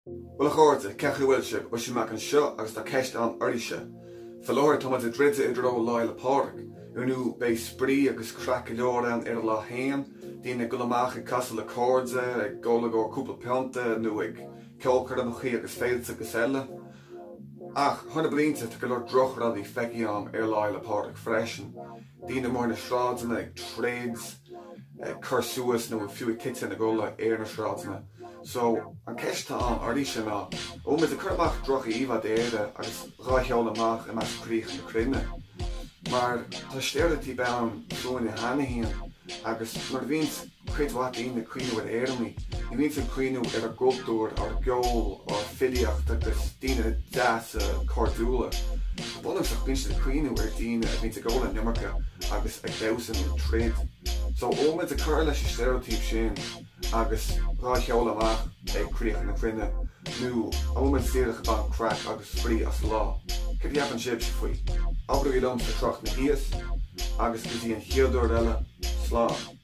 Bhuel a chairde, cén chaoi a bhfuil sibh? Oisín Mac anseo agus tá ceist agam oraibhse. Fé láthair tá muid ag druidim i dtreo Lá Fhéile Pádraig. Ar ndú beidh spraoi agus craic go leor ann ar an lá féin, daoine ag dul amach ag casadh le cairde, ag ól i gcomhair cúpla pionta nó ag ceolchoirmeachaí agus féilte agus eile. Ach thar na blianta tá go leor drochrudaí feicthe agam ar Lá Fhéile Pádraig freisin. Daoine amuigh ar na sráideanna ag troid, ag cur suas nó fiú ag titim ina gcodladh ar na sráideanna. So, an ceist atá ann oraibhse ná, an bhfuil muid ag cur amach droch-íomhá d'Éire agus dhá sheoladh amach i measc críocha na cruinne? Mar tá steiréitíopa ann fúinne cheana féin agus nuair a bhíonns cuid mhaith daoine ag cuimhniú ar Éireannaigh, ní bhíonns ag cuimhniú ar ár gcultúr, ár gceol, ár filíocht agus daoine deasa, cairdiúla. Go bunúsach, bíonn siad ag cuimhniú ar daoine a bhíonns ag ól an iomarca agus ag damhsa nó ag troid. So, an bhfuil muid ag cur leis an steiréitíop sin agus dhá sheoladh amach ag críocha na cruinne, nó an bhfuil muid díreach ag baint craic agus spraoi as an lá? Céard a cheapann sibhse faoi? Abraigí liom sna tráchtanna thíos, agus go dtí an chéad uair eile, slán!